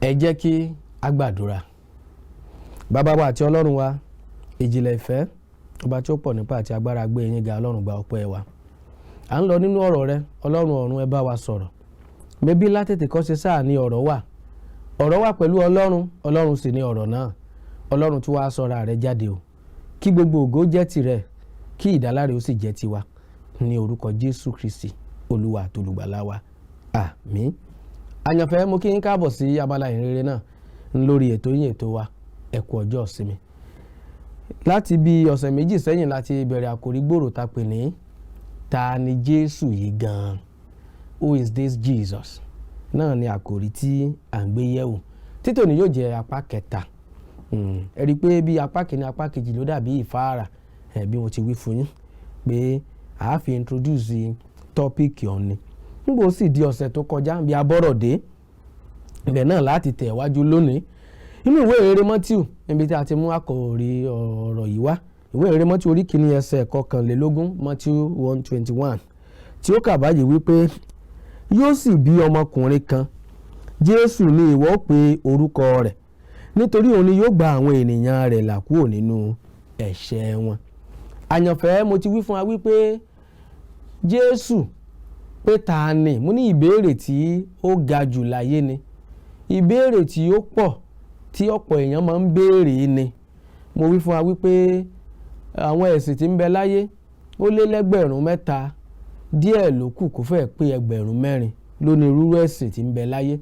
Ẹ jẹ́ kí a gbàdúrà. Bàbá wa àti Ọlọ́run wa, ìjìnlẹ̀ ìfẹ́, ọba tí ó pọ̀ nípa àti agbára, gbé yín ga. Ọlọ́run, gba ọpẹ́ wa. À ń lọ nínú ọ̀rọ̀ rẹ. Ọlọ́run ọ̀run, ẹ bá wa sọ̀rọ̀. Mebí látètèkọ́ṣe sáà ní ọ̀rọ̀ wà, ọ̀rọ̀ wà pẹ̀lú Ọlọ́run, Ọlọ́run sì ní ọ̀rọ̀ náà. Ọlọ́run tí wàá sọra rẹ jáde o, kí gbogbo ògo jẹ́ tirẹ̀, kí ìdáláre ó sì jẹ́ tiwa, ní orúkọ Jésù Kristi, Olúwa àti Olùgbàlà wa, àmín. Àyànfẹ́, mo kí yín káàbọ̀ sí abala ìhìnrere náà lórí ètò yín, ètò wa, Ẹ kú ọjọ́ ìsinmi. Láti bí ọ̀sẹ̀ 2 sẹ́yìn láti bẹ̀rẹ̀ àkòrí gbòòrò ta pè ní "Ta ni Jésù yìí gan-an?" "Who is this Jesus?" náà ni àkòrí tí à ń gbé yẹ̀wò. Títòní yóò jẹ́ apá kẹta. Ẹ rí i pé bí apá kìíní, apá kejì ló dàbí ìfáàrà. Bí mo ti wí fún yín pé a fi introduce topic ọ̀hún ni, nígbà ó sì di ọ̀sẹ̀ tó kọjá bí abọ́rọ̀ dé ibẹ̀ náà láti tẹ̀ wájú lónìí nínú ìwé ìrere Mátíù, níbi tí a ti mú àkòrí ọ̀rọ̀ yìí wá. Ìwé ìrere Mátíù, orí 1, ẹsẹ̀ 21, Matthew 1:21, tí ó kà báyìí wípé, "Yóò sì bí ọmọkùnrin kan, Jésù ni ìwọ ó pe orúkọ rẹ̀, nítorí òun ni yóò gba àwọn ènìyàn rẹ̀ là kúrò nínú ẹ̀ṣẹ̀ wọn." Àyànfẹ́, mo ti wí fún wa wípé Jésù pé ta ni, mo ní ìbéèrè tí ó ga jù láyé ni, ìbéèrè tí ó pọ̀ tí ọ̀pọ̀ èèyàn máa ń béèrè ni. Mo wí fún wa wípé àwọn ẹ̀sìn tí ń bẹ láyé, ó lé lẹ́gbẹ̀rún 3 díẹ̀ ló kù, kó fẹ́ẹ̀ pé ẹgbẹ̀rún 4 lóní irúurú ẹ̀sìn tí ń bẹ láyé.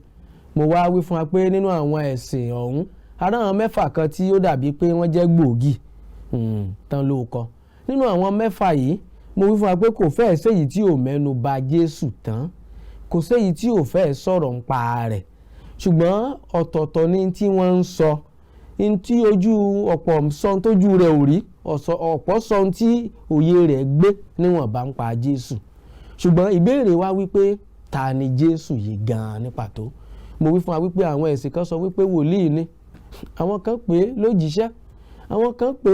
Mo wá wí fún wa pé nínú àwọn ẹ̀sìn ọ̀hún, ará àwọn mẹ́fà kan tí ó dàbí pé wọ́n jẹ́ gbòógì tán ló kọ. Nínú àwọn mẹ́fà yìí, mo wí fún wa pé kò fẹ́ẹ̀ séyìí tí ò mẹ́nu bà Jésù tán, kò séyìí tí ò fẹ́ẹ̀ sọ̀rọ̀ ń pa rẹ̀, ṣùgbọ́n ọ̀tọ̀ọ̀tọ̀ ni tí wọ́n ń sọ, ní tí ojú ọ̀pọ̀ sọ tójú rẹ̀ ò rí, ọ̀pọ̀ sọ tí òye rẹ̀ gbé níwọ̀nba ń pa Jésù. Ṣùgbọ́n ìbéèrè wa wípé, ta ni Jésù yìí gan-an ní pàtó? Mo wí fún wa wípé àwọn ẹ̀sìn kan sọ wípé wòlíì ni, àwọn kan pè é lójíṣẹ́, àwọn kan pè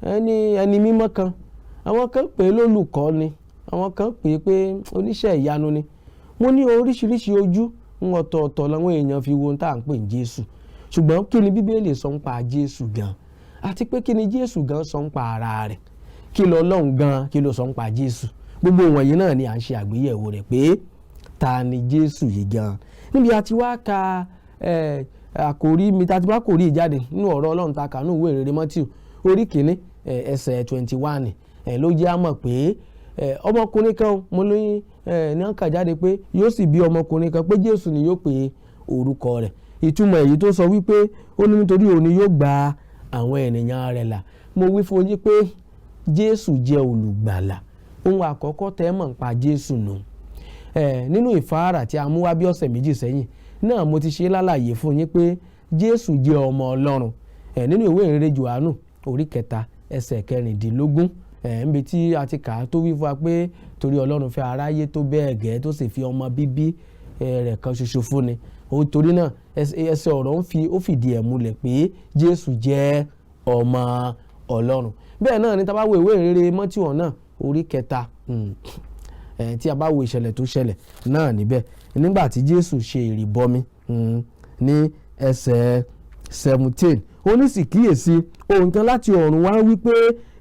é ẹni mímọ́ kan, àwọn kan pè é lólùkọ́ ni, àwọn kan pè é pé oníṣẹ́ ìyanu ni. Mo ní oríṣiríṣi ojú ń ọ̀tọ̀ọ̀tọ̀ làwọn èèyàn fi wo ohun tá à ń pè ní Jésù. Ṣùgbọ́n kí ni Bíbélì sọ ń pa Jésù gan, àti pé kí ni Jésù gan sọ ń pa ara rẹ̀? Kí lọ Ọlọ́run gan, kí ló sọ ń pa Jésù? Gbogbo wọ̀nyí náà ni à ń ṣe àgbéyẹ̀wò rẹ̀ pé ta ni Jésù yìí gan. Níbi a ti wá ka àkòrí mi, ta ti wá kòrí ìjáde nínú ọ̀rọ̀ Ọlọ́run ta kà nínú ìwé ìrere Mátíù, orí 1, ẹsẹ̀ 21, ló jẹ́ á mọ̀ pé ọmọkùnrin kan, mo ní ní wọ́n kà jáde pé yóò sì bí ọmọkùnrin kan, pé Jésù ni yóò pe orúkọ rẹ̀. Ìtumọ̀ èyí tó sọ wípé ó ní nítorí òun ni yóò gba àwọn ènìyàn rẹ̀ là. Mo wí fún yín pé Jésù jẹ́ olùgbàlà. Ohun àkọ́kọ́ tẹ́ mọ̀ nípa Jésù nù. Nínú ìfáàrà tí a mú wá bí ọ̀sẹ̀ 2 sẹ́yìn náà, mo ti ṣe lálàyé fún yín pé Jésù jẹ́ ọmọ Ọlọ́run. Nínú ìwé ìrere Jòhánù, orí 3, ẹsẹ̀ 16, níbi tí a ti kà á tó wí fún wa pé torí Ọlọ́run fẹ́ aráyé tó bẹ́ẹ̀ gẹ́, tó sì fi ọmọ bíbí rẹ̀ kan ṣoṣo fún ni. Ó torí náà, ẹsẹ̀ ọ̀rọ̀ ń fi ó fìdí ẹ̀ múlẹ̀ pé Jésù jẹ́ ọmọ Ọlọ́run. Bẹ́ẹ̀ náà ni tá a bá wo ìwé ìrere Mátíù náà, orí 3, tí a bá wo ìṣẹ̀lẹ̀ tó ṣẹlẹ̀ náà níbẹ̀ nígbà tí Jésù ṣe ìrìbọmi, ní ẹsẹ̀ 17, ó ní sì kíyèsí, ohùn kan láti ọ̀run wá wípé,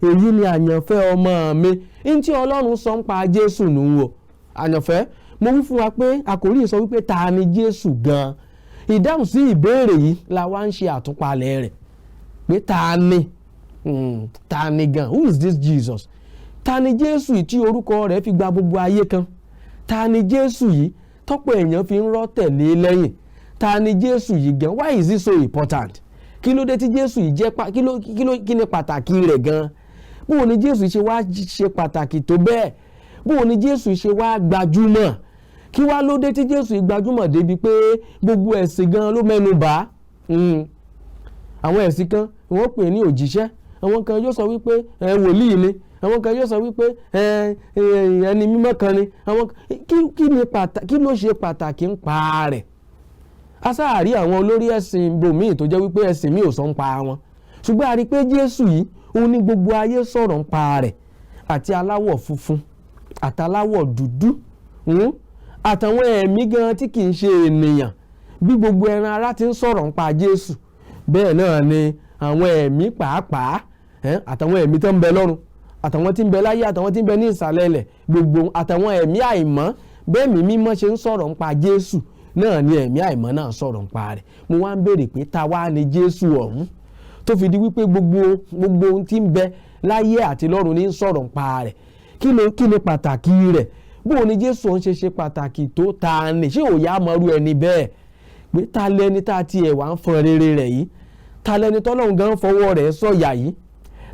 "Èyí ni àyànfẹ́ ọmọ mi." Ní tí Ọlọ́run sọ ń pa Jésù nù wò. Àyànfẹ́, mo wí fún wa pé àkòrí sọ wípé ta ni Jésù gan. Ìdáhùn sí ìbéèrè yìí la wá ń ṣe àtúpalẹ̀ rẹ̀ pé ta ni, ta ni gan? Who is this Jesus? Ta ni Jésù yìí tí orúkọ rẹ̀ fi gba gbogbo ayé kan? Ta ni Jésù yìí tọ́pọ̀ èèyàn fi ń rọ́ tẹ̀lé lẹ́yìn? Ta ni Jésù yìí gan? Why is it so important? Kí ló dé tí Jésù yìí jẹ́ pa kí ló kí ni pàtàkì rẹ̀ gan? Bóò ni Jésù ṣe wá ṣe pàtàkì tó bẹ́ẹ̀? Bóò ni Jésù ṣe wá gbajúmọ̀? Kí wá ló dé tí Jésù yìí gbajúmọ̀ débi pé gbogbo ẹ̀sìn gan ló mẹ́nu bà á? Àwọn ẹ̀sìn kan, wọ́n pè ní òjíṣẹ́, àwọn kan yóò sọ wípé ẹ wòlíì ni, àwọn kan yóò sọ wípé ẹ ẹni mímọ́ kan ni. Àwọn kí ló ṣe pàtàkì ń pa rẹ̀? Asáàrí àwọn olórí ẹ̀sìn bòmíì tó jẹ́ wípé ẹ̀sìn míì ò sọ ń pa wọn, ṣùgbọ́n a rí i pé Jésù yìí, òun ní gbogbo ayé sọ̀rọ̀ ń pa rẹ̀, àti aláwọ̀ funfun àtàláwọ̀ dúdú, àtàwọn ẹ̀mí gan tí kì í ṣe ènìyàn. Bí gbogbo ẹran ara ti ń sọ̀rọ̀ nípa Jésù, bẹ́ẹ̀ náà ni àwọn ẹ̀mí pàápàá, àtàwọn ẹ̀mí tó ń bẹ lọ́run, àtàwọn tí ń bẹ láyé, àtàwọn tí ń bẹ ní ìsàlẹ̀ ilẹ̀ gbogbo, àtàwọn ẹ̀mí àìmọ́, bẹ́ẹ̀ mi mímọ́ ṣe ń sọ̀rọ̀ nípa Jésù náà ni ẹ̀mí àìmọ́ náà sọ̀rọ̀ nípa rẹ̀. Mo wá ń béèrè pé, ta wá ni Jésù ọ̀hún tó fi di wípé gbogbo ohun tí ń bẹ láyé àti lọ́run ní ń sọ̀rọ̀ nípa rẹ̀? Kí ni pàtàkì rẹ̀? Bóò ni Jésù ọ̀hún ṣe ṣe pàtàkì tó? Ta ni? Ṣé òye àmọ́rú ẹni bẹ́ẹ̀ pé ta lẹni tá a tiẹ̀ wá ń fọn rere rẹ̀ yìí? Ta lẹni tọ́lọ́run gan fọwọ́ rẹ̀ sọ̀yà yìí?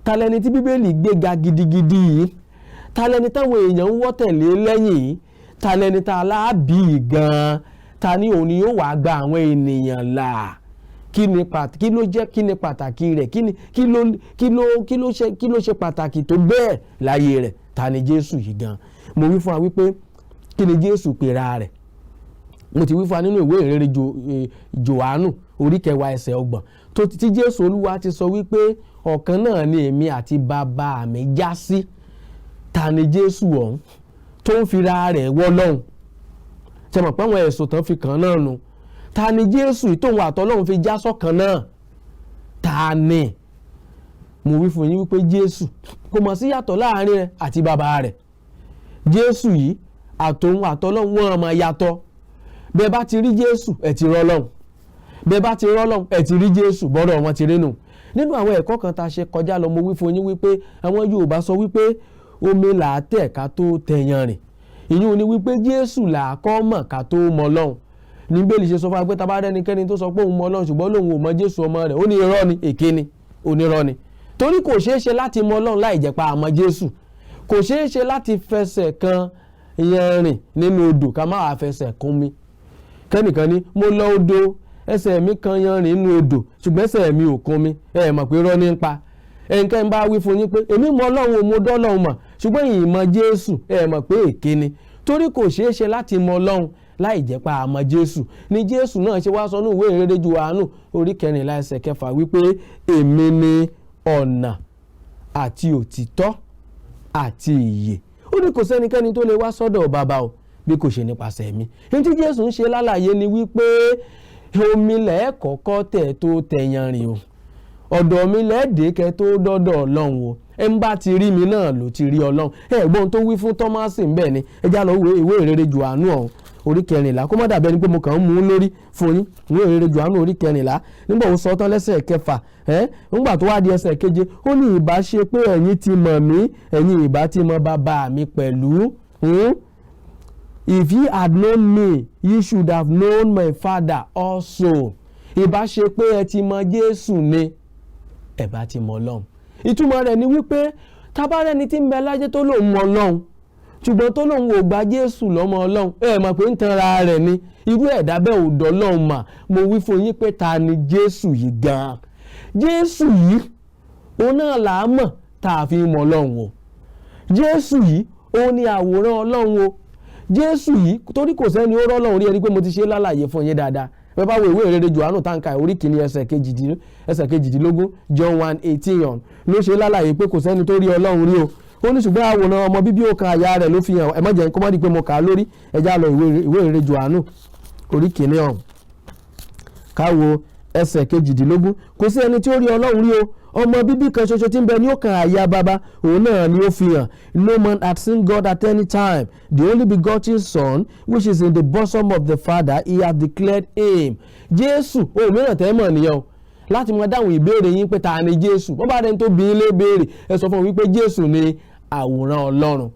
Ta lẹni tí Bíbélì gbéga gidigidi yìí? Ta lẹni táwọn èèyàn ń wọ́ tẹ̀lé lẹ́yìn yìí? Ta lẹni tá a láàbì gan-an? Ta ni òun ni yóò wá gba àwọn ènìyàn là? Kí ni pàtàkì? Kí ló jẹ́? Kí ni pàtàkì rẹ̀? Kí ni kí ló kí ló kí ló ṣe kí ló ṣe pàtàkì tó bẹ́ẹ̀ láyé rẹ̀? Ta ni Jésù yìí gan? Mo wí fún wa wípé, kí ni Jésù pera rẹ̀? Mo ti wí fún wa nínú ìwé ìrere Jòhánù orí 10 ẹsẹ̀ 30 tó tí Jésù Olúwa ti sọ wípé ọ̀kan náà ni èmi àti bàbá mi já sí. Ta ni Jésù ọ̀hún tó ń fira rẹ̀ wọ́ lọ́hùn? Ṣe mọ̀ pé àwọn ẹ̀sùn tán fi kàn náà nu? Ta ni Jésù tóun àtọ́lọ́hun fi já sọ́kan náà? Ta ni? Mo wí fún yín wípé Jésù kò mọ̀ sí yàtọ̀ láàrin rẹ̀ àti bàbá rẹ̀. Jésù yìí, àtòun àtọ́lọ́hun, wọn máa yàtọ̀. Bẹ́ẹ̀ bá ti rí Jésù, ẹ̀ ti rọ́lọ́hun. Bẹ́ẹ̀ bá ti rọ́lọ́hun, ẹ̀ ti rí Jésù. Bọ́dọ̀ wọn ti rí nù. Nínú àwọn ẹ̀kọ́ kan tá a ṣe kọjá lọ, mo wí fún yín wípé àwọn Yorùbá sọ wípé omi là á tẹ̀ ká tó tẹ̀yàn rìn. Ìyún ni wípé Jésù là á kọ́ mọ̀ ká tó mọ Ọlọ́run. Ní Bíbélì ṣe sọ fún wa pé tá bá rẹ́nikẹ́ni tó sọ pé òun mọ Ọlọ́run, ṣùgbọ́n lòun ò mọ Jésù ọmọ rẹ̀, ó ní irọ́ ni, èké ni, onírọ́ ni, torí kò ṣeé ṣe láti mọ Ọlọ́run láì jẹ́ pa àmọ́ Jésù. Kò ṣeé ṣe láti fẹsẹ̀ kan yanrìn nínú odò ká má wàá fẹsẹ̀ kún mi. Kẹ́nìkan ní mo lọ odò, ẹsẹ̀ mi kan yanrìn nínú odò, ṣùgbọ́n ẹsẹ̀ mi ò kún mi, ẹ mọ̀ pé irọ́ ní ń pa. Ẹnikẹ́ni bá wí fún yín pé èmi mọ Ọlọ́run, mo dọ́ Ọlọ́run mọ̀, ṣùgbọ́n ìmọ̀ Jésù, ẹ mọ̀ pé èké ni, torí kò ṣeé ṣe láti mọ Ọlọ́run láì jẹ́ pa àmọ́ Jésù. Ni Jésù náà ṣe wá sọ ní ìwé ìrere Jòhánù orí 14 ẹsẹ̀ 6 wípé èmi ni ọ̀nà àti òtítọ́ àti ìyè. Ó ní kò sẹ́nikẹ́ni tó lè wá sọ́dọ̀ bàbá o bí kò ṣe nípasẹ̀ mi. Ní tí Jésù ń ṣe lálàyé ni wípé omi lẹ́ẹ̀kọ́kọ́ tẹ̀ tó tẹ̀yàn rìn o, ọ̀dọ̀ mi lẹ́ẹ̀dẹ́kẹ́ tó dọ́dọ̀ Ọlọ́run o. Ẹ ń bá ti rí mi náà ló ti rí Ọlọ́run. Ẹ gbọ́n tó wí fún Tọ́másì ńbẹ̀ ni. Ẹ já lọ wo ìwé ìrere Jòhánù ọ̀hún orí 14, kó má dàbí ẹni pé mo kàn ń mú un lórí fún yín. Ìwé ìrere Jòhánù orí 14, nígbà ó sọ tán lẹ́sẹ̀ 6 ẹ́, nígbà tó wá di ẹsẹ̀ 7, ó ní ìbá ṣe pé ẹ̀yin ti mọ̀ mí, ẹ̀yin ìbá ti mọ̀ bàbá mi pẹ̀lú. If ye had known me, ye should have known my Father also. Ìbá ṣe pé ẹ ti mọ̀ Jésù ni, ẹ bá ti mọ̀ Ọlọ́run. Ìtumọ̀ rẹ̀ ni wípé tabarẹ́ni tí ń bẹ láyé tó lòun mọ̀ Ọlọ́run, ṣùgbọ́n tó lòun ò gba Jésù lọ́mọ Ọlọ́run, ẹ mọ̀ pé ń tanra rẹ̀ ni. Irú ẹ̀dá bẹ́ẹ̀ ò dọ́lọ́run mà. Mo wí fún yín pé, ta ni Jésù yìí gan-an? Jésù yìí, òun náà là á mọ̀ tá a fi mọ̀ Ọlọ́run o. Jésù yìí, òun ni àwòrán Ọlọ́run o. Jésù yìí, torí kò sẹ́ni ó rọ́lọ́run rí. Ẹni pé mo ti ṣe lálàyé fún yín dáadáa. Bẹ́ẹ̀ bá wo ìwé ìrere Jòhánù táǹkà orí 1 ẹsẹ̀ 18, John 1:18 on ló ṣe lálàyé pé kò sẹ́ni tó rí Ọlọ́run rí o. Ó ní ṣùgbọ́n àwòrán ọmọ bíbí ọ̀kan àyà rẹ̀ ló fi hàn. Ẹ má jẹ́ kó má di pé mo kà á lórí. Ẹ já lọ ìwé ìrere Jòhánù orí 1 ọ̀hún, ká wo ẹsẹ̀ 18. Kò sí ẹni tí ó rí Ọlọ́run rí o. Ọmọ bíbí kan ṣoṣo tí ń bẹ ní ọ̀kan àyà baba, òun náà ni ó fi hàn. No man hath seen God at any time. The only begotten Son, which is in the bosom of the Father, he hath declared him. Jésù ohun mìíràn tẹ́ mọ̀ nìyẹn o, láti mọ dáhùn ìbéèrè yín pé ta ni Jésù. Wọ́n bá rẹni tó bí ilé béèrè, ẹ sọ fún un wípé Jésù ni àwòrán Ọlọ́run.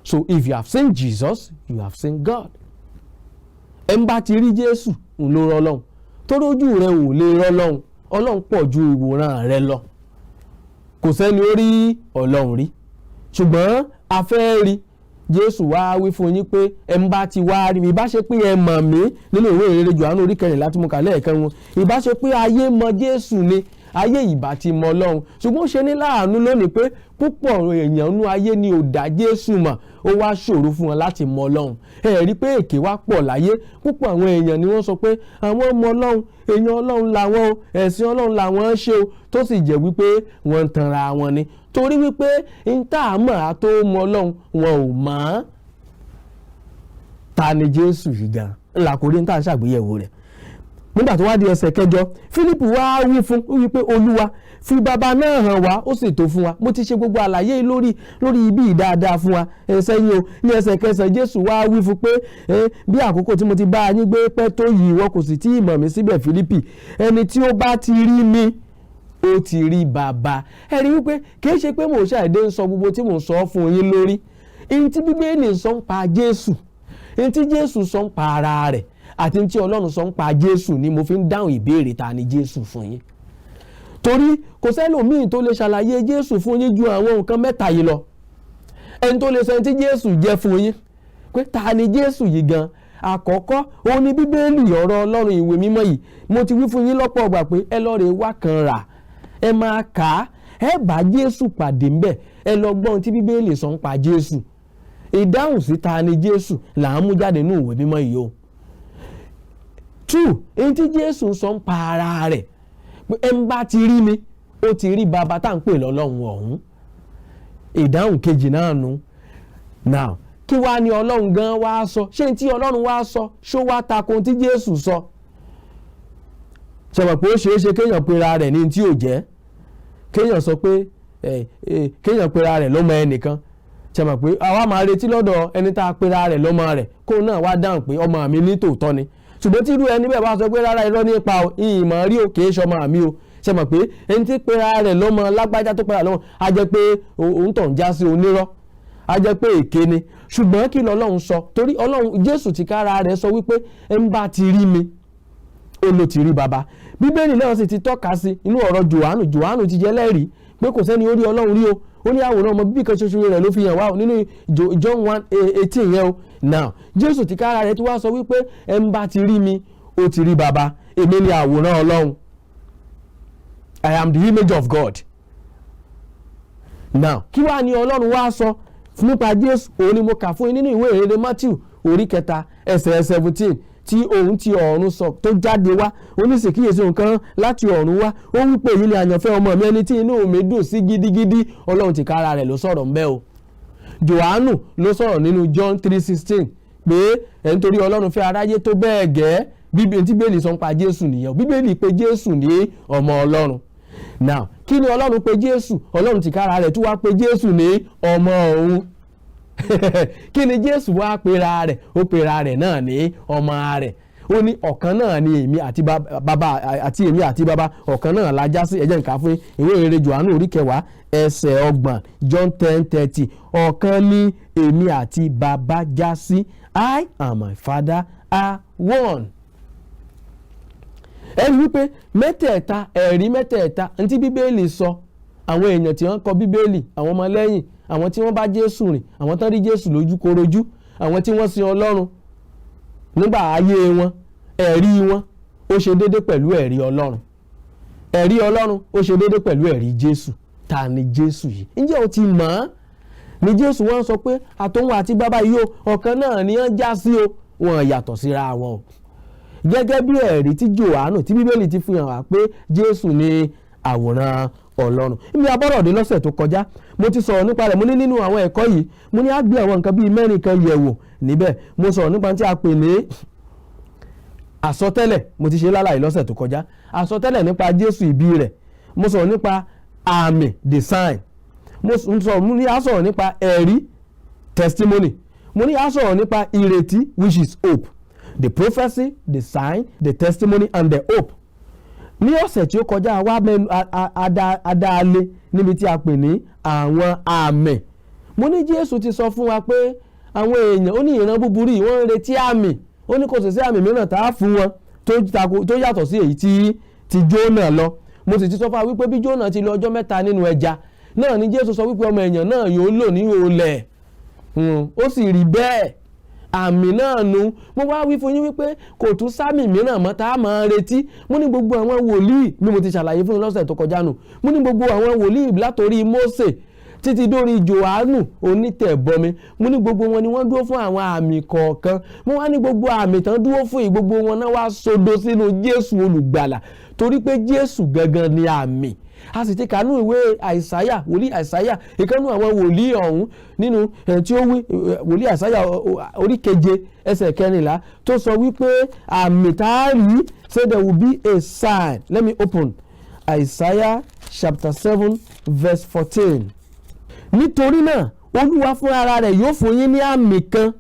So if you have seen Jesus, you have seen God. Ẹ ń bá ti rí Jésù, òun ló rọ́ Ọlọ́run, torí ojú rẹ ò lè rọ́ Ọlọ́run. Ọlọ́run pọ̀ ju ìwòran rẹ lọ. Kò sẹ́ni ó rí Ọlọ́run rí, ṣùgbọ́n a fẹ́ rí Jésù. Wá wí fún yín pé ẹ ń bá ti wá rí mi. Ìbá ṣe pé ẹ mọ̀ mí, nínú ìwé ìrere Jòhánù orí 14 tí mo kà lẹ́ẹ̀kan wọn, ìbá ṣe pé ayé mọ̀ Jésù ni, ayé ìbá ti mọ̀ Ọlọ́run. Ṣùgbọ́n ó ṣe ní láàánú lónìí pé púpọ̀ èèyàn nú ayé ni ò dá Jésù mọ̀. Ó wá ṣòro fún wọn láti mọ̀ Ọlọ́run. Ẹ rí pé èké wá pọ̀ láyé. Púpọ̀ àwọn èèyàn ni wọ́n sọ pé àwọn mọ̀ Ọlọ́run, èèyàn Ọlọ́run làwọn o, ẹ̀sìn Ọlọ́run làwọn ń ṣe o, tó sì jẹ́ wípé wọ́n ń tanra wọn ni, torí wípé n tá a mọ̀ á tó mọ̀ Ọlọ́run, wọn ò mọ̀ ọ́n. Ta ni Jésù yìí gan? Ńlá kò rí ní tá à ń ṣàgbéyẹ̀wò rẹ̀. Nígbà tó wá di ẹsẹ̀ kẹjọ, Fílípù wá wí fún wí pé, "Olúwa, fi Bàbá náà hàn wá, ó sì tó fún wa." Mo ti ṣe gbogbo àlàyé lórí ibi dáadáa fún wa ẹsẹ̀ yìí o. Ní ẹsẹ̀ kẹsàn-án, Jésù wá wí fún pé, "Bí àkókò tí mo ti bá yín gbé pẹ́ tó yìí, ìwọ kò sì tí ì mọ̀ mí síbẹ̀, Fílípì? Ẹni tí ó bá ti rí mi, ó ti rí Bàbá." Ẹ rí wípé kì í ṣe pé mò ń ṣàìdé ń sọ gbogbo tí mò ń sọ fún yín lórí ihun tí Bíbélì sọ ń pa Jésù, ihun tí Jésù sọ ń pa ara rẹ̀, àti tí Ọlọ́run sọ ń pa Jésù ni mo fi ń dáhùn ìbéèrè ta ni Jésù fún yín, torí kò sẹ́lòmíì tó lè ṣàlàyé Jésù fún yín ju àwọn nǹkan mẹ́ta yìí lọ. Ẹni tó lè sọ ẹni tí Jésù jẹ́ fún yín pé ta ni Jésù yìí gan, àkọ́kọ́ òun ni Bíbélì, ọ̀rọ̀ Ọlọ́run, ìwé mímọ́ yìí. Mo ti wí fún yín lọ́pọ̀ ọgbà pé ẹ lọ́ọ́ rè wá kan rà, ẹ máa kà á, ẹ bá Jésù pàdé ńbẹ̀. Ẹ lọ gbọ́ ohun tí Bíbélì sọ ń pa Jésù. Ìdáhùn sí ta ni Jésù là ń mú jáde nínú ìwé mímọ́ yìí o. Two, èyí tí Jésù sọ ń pa ara rẹ̀ pé ẹ ń bá ti rí mi, ó ti rí Bàbá tá à ń pè lọ́lọ́run ọ̀hún. Ìdáhùn kejì náà nu. Now, kí wàá ní Ọlọ́run gan wá sọ? Ṣé tí Ọlọ́run wá sọ, ṣó wá tako ohun tí Jésù sọ? Ṣe mọ̀ pé ó ṣeé ṣe kéèyàn pera rẹ̀ ní tí ò jẹ́, kéèyàn sọ pé kéèyàn pera rẹ̀ lọ́mọ ẹnìkan? Ṣe mọ̀ pé àwa máa retí lọ́dọ̀ ẹni tá a pera rẹ̀ lọ́mọ rẹ̀ kó náà wá dáhùn pé ọmọ mi ní tòótọ́ ni? Ṣùgbọ́n tí irú ẹni bẹ́ẹ̀ bá sọ pé rárá, irọ́ nípa o, ìmọ̀ rí o, kì í ṣọmọ mi o, ṣe mọ̀ pé ẹni tí pera rẹ̀ lọ́mọ lágbájá tó pera lọ́mọ, á jẹ́ pé òun tàn já sí onírọ́, á jẹ́ pé èké ni. Ṣùgbọ́n kí lọ́lọ́run sọ? Torí Ọlọ́run, Jésù tìkára rẹ̀ sọ wípé ẹ ń bá ti rí mi, ó ló ti rí Bàbá. Bíbélì náà sì ti tọ́ka sí inú ọ̀rọ̀ Jòhánù. Jòhánù ti jẹ́ lẹ́rìí pé kò sẹ́ni ó rí Ọlọ́run rí o. Ó ní àwòrán ọmọ bíbí kan ṣoṣo rẹ̀ ló fi hàn wá o, nínú John 1:18 yẹn o. Now, Jésù tìkára rẹ̀ ti wá sọ wípé ẹ ń bá ti rí mi, ó ti rí Bàbá. Èmi ni àwòrán Ọlọ́run. I am the image of God. Now, kí wàá ní Ọlọ́run wá sọ nípa Jésù? Òun ni mo kà fún yín nínú ìwé ìrere Matthew orí kẹta, ẹsẹ̀ 17, tí òun ti ọ̀run sọ tó jáde wá. Oníṣèkíyèsí nǹkan láti ọ̀run wá, ó wí pé, "Èyí ni àyànfẹ́ ọmọ mi, ẹni tí inú mi dùn sí gidigidi." Ọlọ́run tìkára rẹ̀ ló sọ̀rọ̀ ńbẹ́ o. Jòhánù ló sọ̀rọ̀ nínú John 3:16 pé ẹ̀ nítorí Ọlọ́run fẹ́ aráyé tó bẹ́ẹ̀ gẹ́. Bíbélì tí Bíbélì sọ ń pa Jésù nìyẹn. Bíbélì pé Jésù ní ọmọ Ọlọ́run. Now, kí ni Ọlọ́run pé Jésù? Ọlọ́run tìkára rẹ̀ tún wá pé Jésù ní ọmọ òun. Kí ni Jésù wá pera rẹ̀? Ó pera rẹ̀ náà ní ọmọ rẹ̀. Ó ní ọ̀kan náà ni èmi àti bàbá, àti èmi àti bàbá ọ̀kan náà la já sí. Ẹ jẹ́ n kà fún ìwé ìrere Jòhánù orí kẹwàá, ẹsẹ̀ 30, John 10:30. Ọ̀kan ni èmi àti bàbá já sí. I and my Father are one. Ẹ rí wípé mẹ́tẹ̀ẹ̀ta, ẹ̀rí mẹ́tẹ̀ẹ̀ta ntí Bíbélì sọ, àwọn èèyàn tí wọ́n kọ Bíbélì, àwọn ọmọlẹ́yìn, àwọn tí wọ́n bá Jésù rìn, àwọn tán rí Jésù lójúkorojú, àwọn tí wọ́n sin Ọlọ́run nígbà ayé wọn, ẹ̀rí wọn ó ṣe déédé pẹ̀lú ẹ̀rí Ọlọ́run. Ẹ̀rí Ọlọ́run ó ṣe déédé pẹ̀lú ẹ̀rí Jésù. Ta ni Jésù yìí? Ǹjẹ́ o ti mọ̀ ọ́n? Ni Jésù wọ́n sọ pé àtòun àti bàbá yìí o, ọ̀kan náà ni wọ́n já sí o, wọ́n yàtọ̀ síra wọn o, gẹ́gẹ́ bí ẹ̀rí tí Jòhánù, tí Bíbélì ti fi hàn wá pé Jésù ni àwòrán Ọlọ́run. Ibi abọ́rọ̀dé lọ́sẹ̀ tó kọjá, mo ti sọ̀rọ̀ nípa rẹ̀. Mo ní nínú àwọn ẹ̀kọ́ yìí, mo ní á gbé àwọn nǹkan bíi mẹ́rin kan yẹ̀wò níbẹ̀. Mo sọ̀rọ̀ nípa tí a pè ní àsọtẹ́lẹ̀. Mo ti ṣe lálàyé lọ́sẹ̀ tó kọjá, àsọtẹ́lẹ̀ nípa Jésù, ìbí rẹ̀. Mo sọ̀rọ̀ nípa àmì, the sign. Mo sọ̀rọ̀, mo ní á sọ̀rọ̀ nípa ẹ̀rí, testimony. Mo ní á sọ̀rọ̀ nípa ìrètí, which is hope. The prophecy, the sign, the testimony and the hope. Ní ọ̀sẹ̀ tí ó kọjá, wá mẹ́nu adáalé níbi tí a pè ní àwọn àmì. Mo ní Jésù ti sọ fún wa pé àwọn èèyàn, ó ní ìran búburú yìí, wọ́n ń retí àmì. Ó ní kò sì sí àmì mìíràn tá a fún wọn tó yàtọ̀ sí èyí tí ti Jónà lọ. Mo sì ti sọ fún wa wípé bí Jónà ti lò ọjọ́ 3 nínú ẹja náà ni Jésù sọ wípé ọmọ èèyàn náà yóò lò ní olẹ̀. Ó sì rí bẹ́ẹ̀. Àmì náà nu. Mo wá wí fún yín wípé kò tún sámì mìíràn mọ́ tá a máa retí. Mo ní gbogbo àwọn wòlíì, bí mo ti ṣàlàyé fún yín lọ́sẹ̀ tó kọjá nù, mo ní gbogbo àwọn wòlíì látòrí Mósè títí dórí Jòhánù onítẹ̀bọmi, mo ní gbogbo wọn ni wọ́n dúró fún àwọn àmì kọ̀ọ̀kan. Mo wá ní gbogbo àmì tán dúró fún yìí, gbogbo wọn náà wá sodo sínú Jésù olùgbàlà, torí pé Jésù gangan ni àmì. A sì ti kà nínú ìwé Àìsáyà, wòlíì Àìsáyà, ìkan nínú àwọn wòlíì ọ̀hún, nínú tí ó wí, wòlíì Àìsáyà orí 7 ẹsẹ̀ 14, tó sọ wípé àmì tá a rí, say there will be a sign. Let me open Isaiah chapter 7 verse 14. "Nítorí náà, Olúwa fúnra rẹ̀ yóò fún yín ní àmì kan.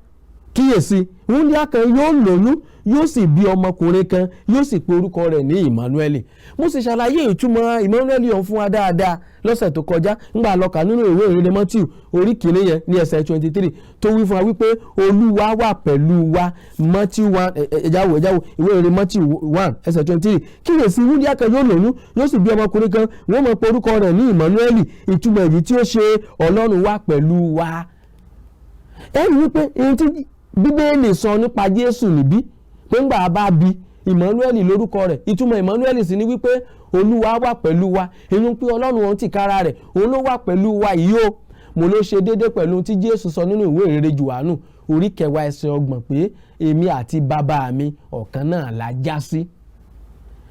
Kíyèsí, wúndíá kan yóò lóyún, yóò sì bí ọmọkùnrin kan, yóò sì pe orúkọ rẹ̀ ní Emmanuel." Mo sì ṣàlàyé ìtumọ̀ Emmanuel ọ̀hún fún wa dáadáa lọ́sẹ̀ tó kọjá, ńgbà lọ́kà nínú ìwé ìrere Matthew orí 1 yẹn ní ẹsẹ̀ 23, tó wí fún wa wípé Olúwa wà pẹ̀lú wa. Matthew 1, ẹ̀jáwó, ẹ̀jáwó, ìwé ìrere Matthew 1 ẹsẹ̀ 23. "Kíyèsí, wúndíá kan yóò lóyún, yóò sì bí ọmọkùnrin kan, wọ́n máa pe orúkọ rẹ̀ ní Emmanuel," ìtumọ̀ èyí tí ó ṣe Ọlọ́run wà pẹ̀lú wa. Ẹ rí wípé ohun tí Bíbélì sọ nípa Jésù níbí, pé ńgbà bá bí, Emmanuel lórúkọ rẹ̀. Ìtumọ̀ Emmanuel sì ni wípé Olúwa wà pẹ̀lú wa. Èyí pé Ọlọ́run òun tìkára rẹ̀, òun ló wà pẹ̀lú wa yìí o. Mo ló ṣe déédé pẹ̀lú ohun tí Jésù sọ nínú ìwé ìrere Jòhánù orí 10 ẹsẹ̀ 30 pé èmi àti bàbá mi, ọ̀kan náà la já sí.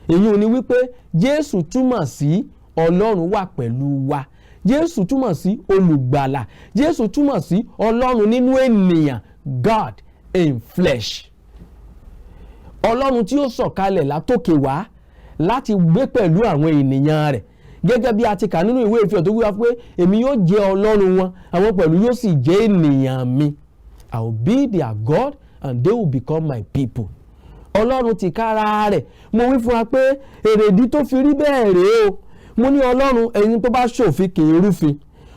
Èyí ò ní wípé Jésù túmọ̀ sí Ọlọ́run wà pẹ̀lú wa. Jésù túmọ̀ sí olùgbàlà. Jésù túmọ̀ sí Ọlọ́run nínú ènìyàn, God in flesh. Ọlọ́run tí ó sọ̀kalẹ̀ látòkè wá láti gbé pẹ̀lú àwọn ènìyàn rẹ̀, gẹ́gẹ́ bí a ti kà nínú ìwé Ìfihàn tó wí wá pé èmi yóò jẹ́ Ọlọ́run wọn, àwọn pẹ̀lú yóò sì jẹ́ ènìyàn mi. I will be their God and they will become my people. Ọlọ́run tìkára rẹ̀. Mo wí fún wa pé èrèdí tó fi rí bẹ́ẹ̀ rèé o. Mo ní Ọlọ́run, ẹni tó bá ṣòfin kì í rúfin.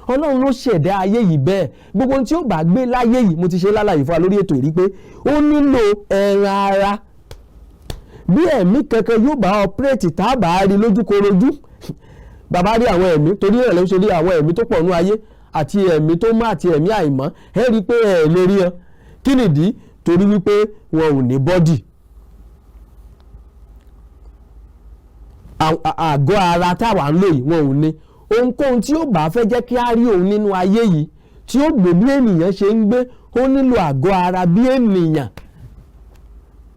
Ọlọ́run ló ṣẹ̀dá ayé yìí bẹ́ẹ̀. Gbogbo ohun tí ó bá gbé láyé yìí, mo ti ṣe lálàyé fún wa lórí ètò ìrí pé ó nílò ẹran ara. Bí ẹ̀mí kankan yóò bá operate, tá a bá rí lójúkorojú, bàbá rí àwọn ẹ̀mí, torí ẹ̀ ló ṣe rí àwọn ẹ̀mí tó pọ̀ nú ayé, àti ẹ̀mí tó mọ́ àti ẹ̀mí àìmọ́. Ẹ rí i pé ẹ̀ lè rí wọn. Kí nìdí? Torí wípé wọn ò ní body. Àgọ́ ara táwa ń lò yìí, wọn ò ní. Ohunkóhun tí ó bá fẹ́ jẹ́ kí á rí òun nínú ayé yìí, tí ó gbé bí ènìyàn ṣe ń gbé, ó nílò àgọ́ ara bí ènìyàn.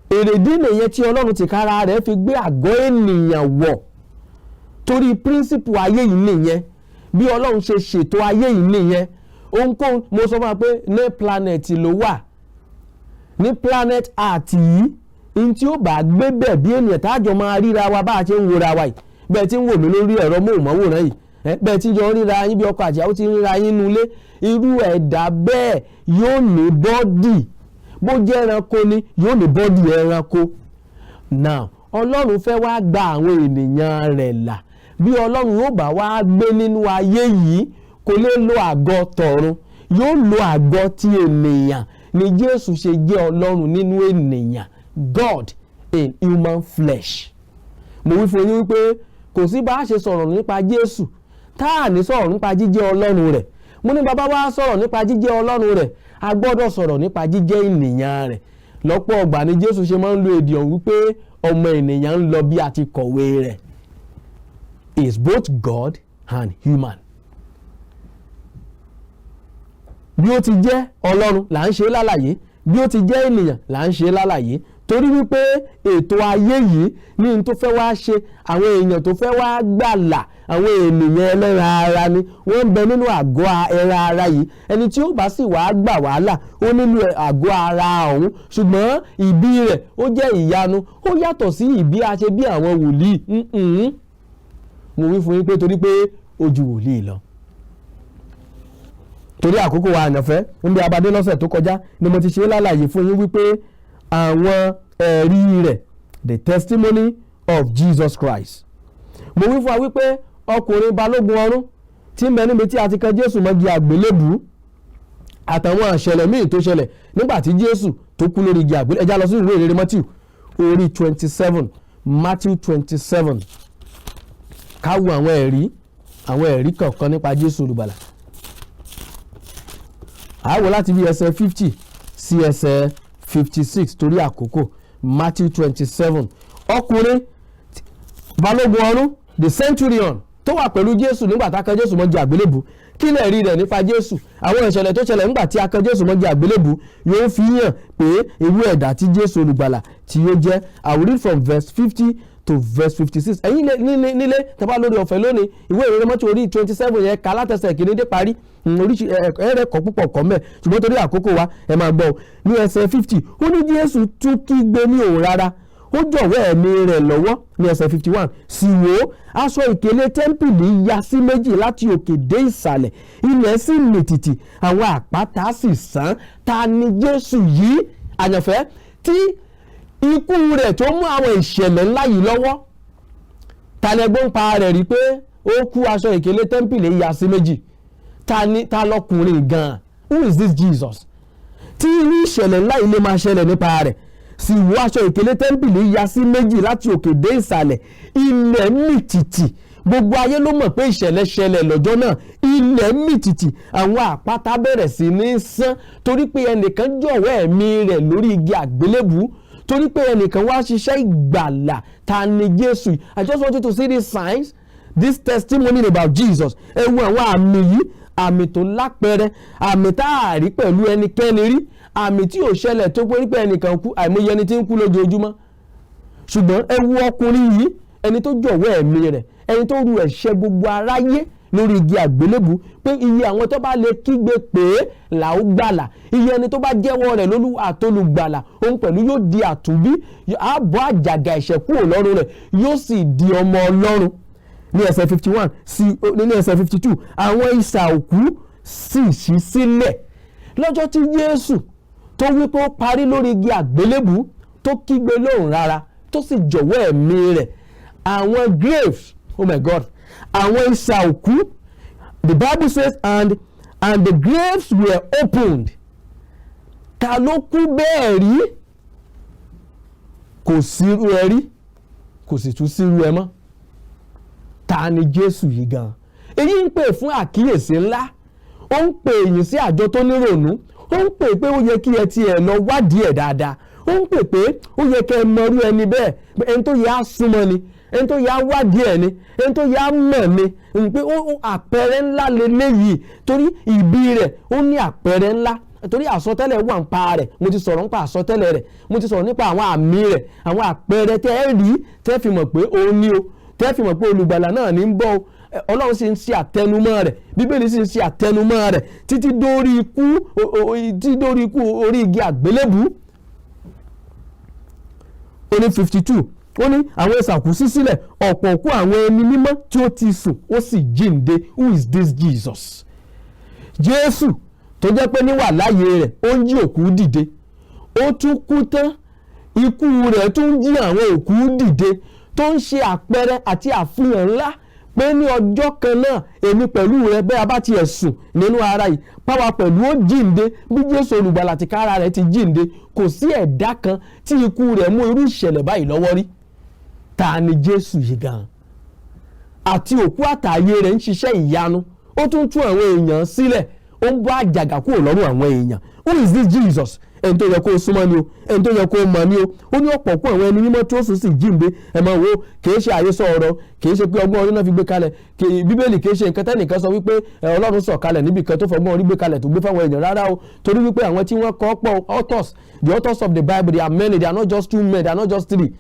Èrèdí nìyẹn tí Ọlọ́run tìkára rẹ̀ fi gbé àgọ́ ènìyàn wọ̀, torí principle ayé yìí nìyẹn. Bí Ọlọ́run ṣe ṣètò ayé yìí nìyẹn. Ohunkóhun, mo sọ fún wa pé ní planet ló wà, ní planet Earth yìí, ní tí ó bá gbé bẹ̀ bí ènìyàn, tájọ máa ríra wa bá a ṣe ń wora wa yìí, bẹ́ẹ̀ tí ń wò mí lórí ẹ̀rọ móhùnmáwòrán yìí, bẹ́ẹ̀ tí jọ ń ríra yín bí ọkọ àti ìyàwó ti ń ríra yín nulẹ̀, irú ẹ̀dá bẹ́ẹ̀ yóò ní body. Bó jẹ́ ẹranko ni, yóò ní body ẹranko. Now, Ọlọ́run fẹ́ wá gba àwọn ènìyàn rẹ̀ là. Bí Ọlọ́run yóò bá wá gbé nínú ayé yìí, kò lè lo àgọ́ tọ̀run, yóò lo àgọ́ ti ènìyàn. Ni Jésù ṣe jẹ́ Ọlọ́run nínú ènìyàn, God in human flesh. Mo wí fún yín wípé kò sí bá a ṣe sọ̀rọ̀ nípa Jésù tá à ní sọ̀rọ̀ nípa jíjẹ́ Ọlọ́run rẹ̀. Mo ní bàbá wa sọ̀rọ̀ nípa jíjẹ́ Ọlọ́run rẹ̀, a gbọ́dọ̀ sọ̀rọ̀ nípa jíjẹ́ ènìyàn rẹ̀. Lọ́pọ̀ ọgbà ni Jésù ṣe máa ń lo èdè ọ̀hún wípé ọmọ ènìyàn ń lọ bí a ti kọ̀wé rẹ̀. Is both God and human. Bí ó ti jẹ́ Ọlọ́run là ń ṣe lálàyé, bí ó ti jẹ́ ènìyàn là ń ṣe lálàyé, torí wípé ètò ayé yìí ní n tó fẹ́ wá ṣe, àwọn èèyàn tó fẹ́ wá gbàlà, àwọn ènìyàn ẹlẹ́ran ara ni wọ́n ń bẹ nínú àgọ́ ẹran ara yìí. Ẹni tí ó bá sì wá gbà wàhálà, ó nílò àgọ́ ara ọ̀hún. Ṣùgbọ́n ìbí rẹ̀, ó jẹ́ ìyanu, ó yàtọ̀ sí ìbí a ṣe bí àwọn wòlíì. Mo wí fún yín pé torí pé ó ju wòlíì lọ. Torí àkókò wa, àyànfẹ́, níbi abadé lọ́sẹ̀ tó kọjá ni mo ti ṣe lálàyé fún yín wípé àwọn ẹ̀rí rẹ̀, the testimony of Jesus Christ. Mo wí fún wa wípé ọkùnrin balógun ọ̀rún tí ń bẹ níbi tí a ti kan Jésù mọ́gi àgbélébùú, àtàwọn àṣẹlẹ̀ míì tó ṣẹlẹ̀ nígbà tí Jésù tó kú lórí igi àgbélébùú. Ẹ já lọ sí ìwé ìrere Matthew orí 27, Matthew 27, ká wo àwọn ẹ̀rí kọ̀ọ̀kan nípa Jésù olùgbàlà. A wò láti bí ẹsẹ̀ 50 sí ẹsẹ̀ 56 torí àkókò. Matthew 27. Ọkùnrin balógun ọ̀rún, the centurion tó wà pẹ̀lú Jésù nígbà tá a kan Jésù mọ́gi àgbélébù, kí lè rí rẹ̀ nípa Jésù? Àwọn ìṣẹ̀lẹ̀ tó ṣẹlẹ̀ nígbà tí a kan Jésù mọ́gi àgbélébù yóò fi hàn pé irú ẹ̀dá tí Jésù olùgbàlà tí yóò jẹ́. I will read from verse 50. to verse 56. Ẹ̀yin nílé tẹ́bá lórí ọ̀fẹ́ lónìí, ìwé ìrere Mátíù orí 27 yẹn, kà látẹsẹ̀ kìíní dé parí. Oríṣi ẹ̀rẹ́ kọ́ púpọ̀ kọ́ mẹ́, ṣùgbọ́n torí àkókò wa, ẹ máa gbọ́ ní ẹsẹ̀ 50, ó ní Jésù tún kígbe ní òun rárá, ó jọ̀wọ́ ẹ̀mí rẹ̀ lọ́wọ́. Ní ẹsẹ̀ 51, sì wò ó, aṣọ ìkélé tẹ́ḿpìlì ya sí méjì láti òkè dé ìsàlẹ̀, ilẹ̀ sì mìtìtì, àwọn àpáta sì sán. Ta ni Jésù yìí, àyànfẹ́, tí ikú rẹ̀ tó mú àwọn ìṣẹ̀lẹ̀ ńlá yìí lọ́wọ́? Ta lẹ gbọ́n pa rẹ̀ rí pé ó kú, aṣọ ìkélé tẹ́ḿpìlì ya sí méjì? Ta ni, ta lọkùnrin gan-an? Who is this Jesus tí irú ìṣẹ̀lẹ̀ ńlá yìí lè máa ṣẹlẹ̀ nípa rẹ̀? Sì wò, aṣọ ìkélé tẹ́ḿpìlì ya sí méjì láti òkè dé ìsàlẹ̀, ilẹ̀ mì tìtì. Gbogbo ayé ló mọ̀ pé ìṣẹ̀lẹ̀ ṣẹlẹ̀ lọ́jọ́ náà. Ilẹ̀ mì tìtì, àwọn àpáta bẹ̀rẹ̀ sí ní sán, torí pé ẹnìkan jọ̀wọ́ ẹ̀mí rẹ̀ lórí igi àgbélébù, torí pé ẹnìkan wá ṣiṣẹ́ ìgbàlà. Ta ni Jésù? I just want you to see these signs, this testimony about Jesus. Ẹ wo àwọn àmì yìí, àmì tó lápẹẹrẹ, àmì tá a rí pẹ̀lú ẹnikẹ́ni rí, àmì tí ò ṣẹlẹ̀ tó pé pé ẹnìkan kú. Àìmọye ẹni tí ń kú lójoojúmọ́, ṣùgbọ́n ẹ wo ọkùnrin yìí, ẹni tó jọ̀wọ́ ẹ̀mí rẹ̀, ẹni tó ru ẹ̀ṣẹ̀ gbogbo aráyé lórí igi àgbélébù, pé iye àwọn tó bá lè kígbe pé là ó gbàlà, iye ẹni tó bá jẹ́wọ́ rẹ̀ lólú àtolùgbàlà, òun pẹ̀lú yóò di àtúnbí, á bọ́ àjàgà ẹ̀ṣẹ̀ kúrò lọ́rùn rẹ̀, yóò sì di ọmọ Ọlọ́run. Ní ẹsẹ̀ 51 sí ní ẹsẹ̀ 52, àwọn isà òkú sì ṣí sílẹ̀ lọ́jọ́ tí Jésù tó wí pé ó parí lórí igi àgbélébù, tó kígbe lóhùn rárá, tó sì jọ̀wọ́ ẹ̀mí rẹ̀. Àwọn graves, oh my God, àwọn isà òkú, the Bible says, and the graves were opened. Ta ló kú bẹ́ẹ̀ rí? Kò sírú ẹ rí, kò sì tún sírú ẹ mọ́. Ta ni Jésù yìí gan? Èyí ń pè fún àkíyèsí ńlá, ó ń pè èyí sí àjọ tó nírònú, ó ń pè pé ó yẹ kí ẹ tiẹ̀ lọ wádìí ẹ̀ dáadáa, ó ń pè pé ó yẹ kẹ́ ẹ mọrú ẹni bẹ́ẹ̀, ẹni tó yẹ á súnmọ́ ni, ẹni tó yẹ á wádìí ẹ̀ ni, ẹni tó yẹ á mọ̀ ni, pé ó àpẹẹrẹ ńlá leléyìí, torí ìbí rẹ̀ ó ní àpẹẹrẹ ńlá, torí àsọtẹ́lẹ̀ wà ń pa rẹ̀. Mo ti sọ̀rọ̀ nípa àsọtẹ́lẹ̀ rẹ̀, mo ti sọ̀rọ̀ nípa àwọn àmì rẹ̀, àwọn àpẹẹrẹ tẹ́ ẹ rí, tẹ́ fi mọ̀ pé òun ni o, tẹ́ fi mọ̀ pé olùgbàlà náà ní ń bọ̀ o. Ọlọ́run sì ń ṣe àtẹnumọ́ rẹ̀, Bíbélì sì ń ṣe àtẹnumọ́ rẹ̀ títí dórí ikú, títí dórí ikú orí igi àgbélébù. Ó ní 52, ó ní àwọn isà òkú ṣí sílẹ̀, ọ̀pọ̀ òkú àwọn ẹni mímọ́ tí ó ti sùn ó sì jíǹde. Who is this Jesus? Jésù tó jẹ́ pé níwà láàyè rẹ̀, ó ń jí òkú dìde, ó tún kú tán, ikú rẹ̀ tún jí àwọn òkú dìde, tó ń ṣe àpẹẹrẹ àti àfihàn ńlá pé ní ọjọ́ kan náà, èmi pẹ̀lú rẹ, bẹ́ẹ̀ a bá tiẹ̀ sùn nínú ara yìí, páwa pẹ̀lú ó jíǹde bí Jésù olùgbàlà tìkára rẹ̀ ti jíǹde. Kò sí ẹ̀dá kan tí ikú rẹ̀ mú irú ìṣẹ̀lẹ̀ báyìí lọ́wọ́ rí. Ta ni Jésù yìí gan? Àti òkú àtàyè rẹ̀ ń ṣiṣẹ́ ìyanu, ó tún tú àwọn èèyàn sílẹ̀, ó ń bọ́ àjàgà kúrò lọ́rùn àwọn èèyàn. Who is this Jesus? Ẹni tó yẹ kó o súnmọ́ ni o, ẹni tó yẹ kó o mọ̀ ni o. Ó ní ọ̀pọ̀ kún àwọn ẹni mímọ́ tí ó sùn sì jíǹde. Ẹ máa wo, kìí ṣe àhesọ ọ̀rọ̀, kìí ṣe pé ọgbọ́n orí náà fi gbé kalẹ̀. Bíbélì kìí ṣe nǹkan tẹ́nìkan sọ wípé Ọlọ́run sọ̀ kalẹ̀ níbi kan tó fọgbọ́n orí gbé kalẹ̀ tó gbé fáwọn èèyàn. Rárá o, torí wípé àwọn tí wọ́n kọ́ pọ̀. Authors, the authors of the Bible, they are many. They are not just two men, they are not just three.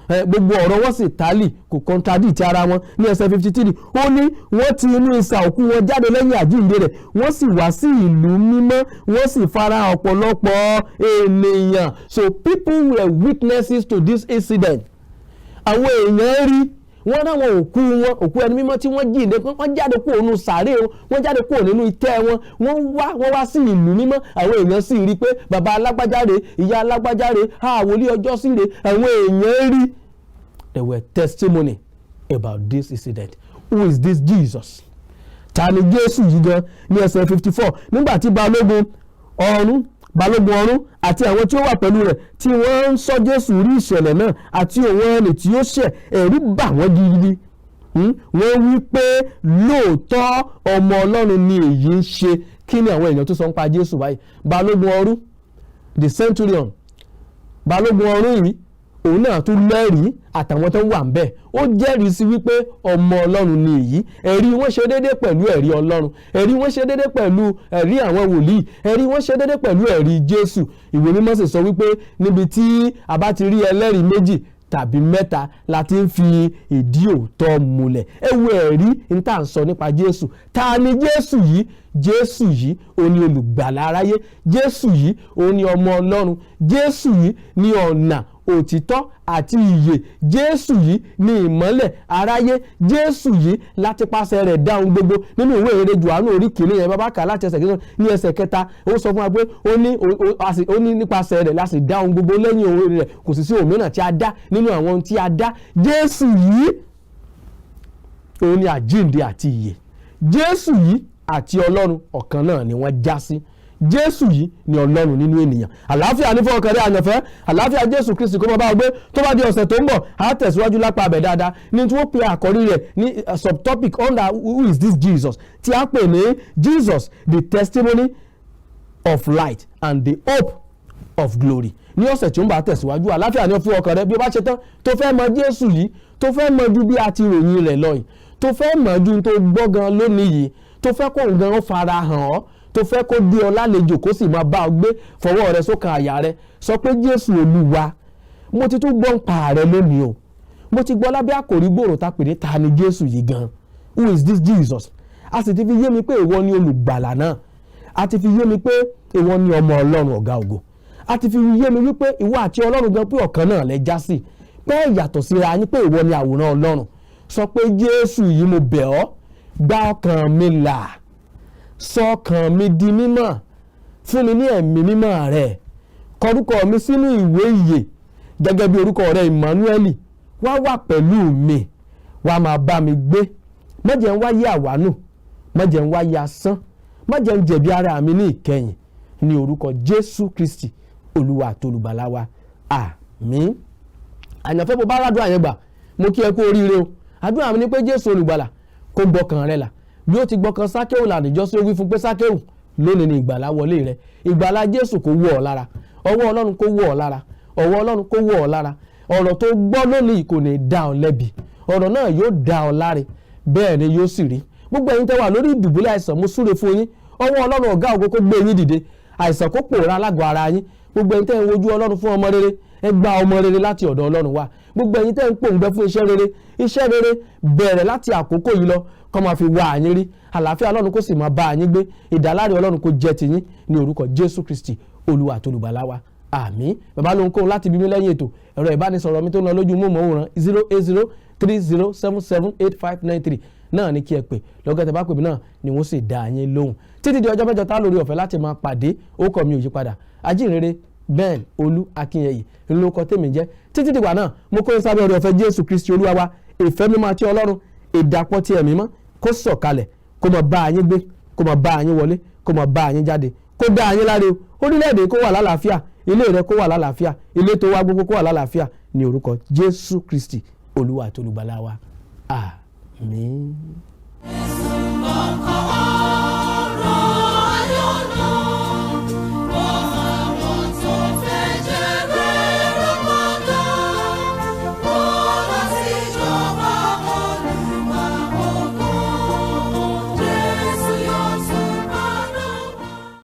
Gbogbo ọ̀rọ̀ wọn sì tally, kò contradict ara wọn. Ní ẹsẹ̀ 53, ó ní wọ́n ti inú isà òkú wọn jáde lẹ́yìn àjíǹde rẹ̀, wọ́n sì wá sí ìlú mímọ́, wọ́n sì fara ọ̀pọ̀lọpọ̀ ènìyàn. So people were witnesses to this incident. Àwọn èèyàn rí wọ́n ráwọn òkú wọn, òkú ẹni mímọ́ tí wọ́n jíǹde, pé wọ́n jáde kúrò nínú sàárè wọn, wọ́n jáde kúrò nínú itẹ́ wọn, wọ́n wá sí ìlú mímọ́. Àwọn èèyàn sì rí i pé bàbá alágbájáre, ìyá alágbájáre, àwòlí ọjọ́ sí rè. Àwọn èèyàn rí. There were testimony about this incident. Who is this Jesus? Ta ni Jésù yìí gan? Ní ẹsẹ̀ 54, nígbà tí balógun ọ̀rún àti àwọn tí ó wà pẹ̀lú rẹ̀ tí wọ́n ń sọ Jésù rí ìṣẹ̀lẹ̀ náà àti òun ẹni tí ó ṣẹ̀, ẹ̀rù bà wọ́n gidigidi. Wọ́n wí pé, "Lóòótọ́ ọmọ Ọlọ́run ni èyí ń ṣe." Kí ni àwọn èèyàn tó sọ ń pa Jésù báyìí? Balógun ọ̀rún, the centurion, balógun ọ̀rún yìí, òun náà tún lẹ́rìí àtàwọn tó wà ń bẹ̀. Ó jẹ́rìí sí wípé ọmọ Ọlọ́run ni èyí. Ẹ̀rí wọn ṣe déédé pẹ̀lú ẹ̀rí Ọlọ́run, ẹ̀rí wọn ṣe déédé pẹ̀lú ẹ̀rí àwọn wòlíì, ẹ̀rí wọn ṣe déédé pẹ̀lú ẹ̀rí Jésù. Ìwé Mímọ́ sì sọ wípé níbi tí a bá ti rí ẹlẹ́rìí méjì tàbí mẹ́ta la ti ń fi ìdí òótọ́ múlẹ̀. Ẹ wo ẹ̀rí n tá à ń sọ nípa Jésù. Ta ni Jésù yìí? Jésù yìí òun ni olùgbàlà aráyé. Jésù yìí òun ni ọmọ Ọlọ́run. Jésù yìí ni ọ̀nà, òtítọ́ àti ìyè. Jésù yìí ni ìmọ́lẹ̀ aráyé. Jésù yìí láti pàṣẹ rẹ̀ dá ohun gbogbo. Nínú ìwé ìrere Jòhánù orí kìíní yẹn, bàbá kà láti ẹsẹ̀ kìíní ní ẹsẹ̀ kẹta, ó sọ fún wa pé ó ní nípasẹ̀ rẹ̀ láti dá ohun gbogbo, lẹ́yìn òun rẹ̀ kò sì sí òmíràn tí a dá nínú àwọn ohun tí a dá. Jésù yìí òun ni àjíǹde àti ìyè. Jésù yìí àti Ọlọ́run, ọ̀kan náà ni wọ́n já sí. Jésù yìí ni Ọlọ́run nínú ènìyàn. Àlàáfíà ní fún ọkàn rẹ, àyànfẹ́. Àlàáfíà Jésù Kristi kó máa bá ọ gbé. Tó bá di ọ̀sẹ̀ tó ń bọ̀, á tẹ̀síwájú lápá abẹ dáadáa ní tí wọ́n pe àkọ́rí rẹ̀ ní subtopic under "Who is this Jesus?", tí a pè ní "Jesus, the testimony of light and the hope of glory". Ní ọ̀sẹ̀ tí ó ń bá tẹ̀síwájú. Àlàáfíà ní fún ọkàn rẹ. Bí o bá ṣe tán tó fẹ́ mọ Jésù yìí, tó fẹ́ mọ ju bí a ti ròyìn rẹ̀ lọ yìí, tó fẹ́ mọ̀ ju tó gbọ́ gan lónìí yìí, tó fẹ́ kó gan fara hàn ọ́, tó fẹ́ kó dé ọ lálejò, kó sì máa bá ọ gbé, fọwọ́ rẹ sókàn àyà rẹ, sọ pé, "Jésù Olúwa, mo ti tún gbọ́ nípa rẹ lónìí o. Mo ti gbọ́ lábẹ́ àkòrí gbòòrò tá pè ní 'Ta ni Jésù yìí gan?' Who is this Jesus?' A sì ti fi yé mi pé ìwọ ni olùgbàlà náà. A ti fi yé mi pé ìwọ ni ọmọ Ọlọ́run ọ̀gá ògo. A ti fi yé mi wípé ìwọ àti Ọlọ́run gan, pé ọ̀kan náà lẹ já sí, pé ìyàtọ̀ síra yín, pé ìwọ ni àwòrán Ọlọ́run." Sọ pé, "Jésù yìí, mo bẹ̀ ọ́, gba ọkàn mi là, sọ ọkàn mi di mímọ́, fún mi ní ẹ̀mí mímọ́ rẹ̀, kọrúkọ mi sínú ìwé ìyè gẹ́gẹ́ bí orúkọ rẹ̀ Emmanuel. Wá wà pẹ̀lú mi, wá máa bá mi gbé. Má jẹ́ ń wáyé àwánù, má jẹ́ ń wáyé asán, má jẹ́ ń jẹ̀bi ara mi ní ìkẹyìn, ní orúkọ Jésù Kristi, Olúwa àtolùgbàlà wa. Àmín." Àyànfẹ́, bó bá rádùn àyẹn gbà, mo kí ẹ kú oríire o. Àdúrà mi ni pé Jésù olùgbàlà kó gbọkàn rẹ là bí ó ti gbọkàn Sákéwù là níjọ́sí. Ó wí fún pé, "Sákéwù, lónìí ni ìgbàlà wọlé rẹ." Ìgbàlà Jésù kó wọ̀ ọ́ lára. Ọwọ́ Ọlọ́run kó wọ̀ ọ́ lára. Ọwọ́ Ọlọ́run kó wọ̀ ọ́ lára. Ọ̀rọ̀ tó gbọ́ lónìí kò ní dá ọ lẹ́bi, ọ̀rọ̀ náà yóò dá ọ láre, bẹ́ẹ̀ ni yóò sì rí. Gbogbo ẹ̀yin tẹ́ wà lórí ìdùbúlẹ̀ àìsàn, mo súre fún yín. Ọwọ́ Ọlọ́run ọ̀gá ògo kó gbé yín dìde, àìsàn kó pòórá lágọ̀ọ́ ara yín. Gbogbo ẹ̀yin tẹ́ ń wojú Ọlọ́run fún ọmọ rere, ẹ gba ọmọ rere láti ọ̀dọ̀ Ọlọ́run wá. Gbogbo ẹ̀yin tẹ́ ń pòǹgbẹ fún iṣẹ́ rere, iṣẹ́ rere bẹ̀rẹ̀ láti àkókò yìí lọ kó máa fi wá àyín rí. Àlàáfíà Ọlọ́run kó sì máa bá àyín gbé. Ìdáláre Ọlọ́run kó jẹ́ tiyín ní orúkọ Jésù Kristi, Olúwa àti olùgbàlà wa. Àmín. Bàbá ló ń kóhun láti bí mi lẹ́yìn ètò, ẹ̀rọ ìbánisọ̀rọ̀ mi tó ń lọ lójú mú mọ́wòrán, 08030778593 náà ní kí ẹ pè. Lọ́gọ́ tẹ bá pè mí náà ni wọ́n sì dá yín lóhùn. Títí di ọjọ́ mẹ́jọ tá lórí ọ̀fẹ́ láti máa pàdé, orúkọ mi ò yí padà, Ajínrere Ben Olú Akínyẹyì ńlọkọ tèmi jẹ́. Títí dìgbà náà, mo kó sábẹ́ oore ọ̀fẹ́ Jésù Kristi Olúwa wa, ìfẹ́ mímọ́ àti Ọlọ́run, ìdàpọ̀ ti Ẹ̀mí mọ́ kó sọ̀kalẹ̀, kó máa bá yín gbé, kó máa bá yín wọlé, kó máa bá yín jáde, kó dá yín láre o. Orílẹ̀-èdè kó wà lálàáfíà, ilé rẹ kó wà lálàáfíà, ilé tó wá gbogbo kó wà lálàáfíà, ní orúkọ Jésù Kristi, Olúwa àti olùgbàlà wa. Àmín. Ọkọ̀ ọ̀rọ̀.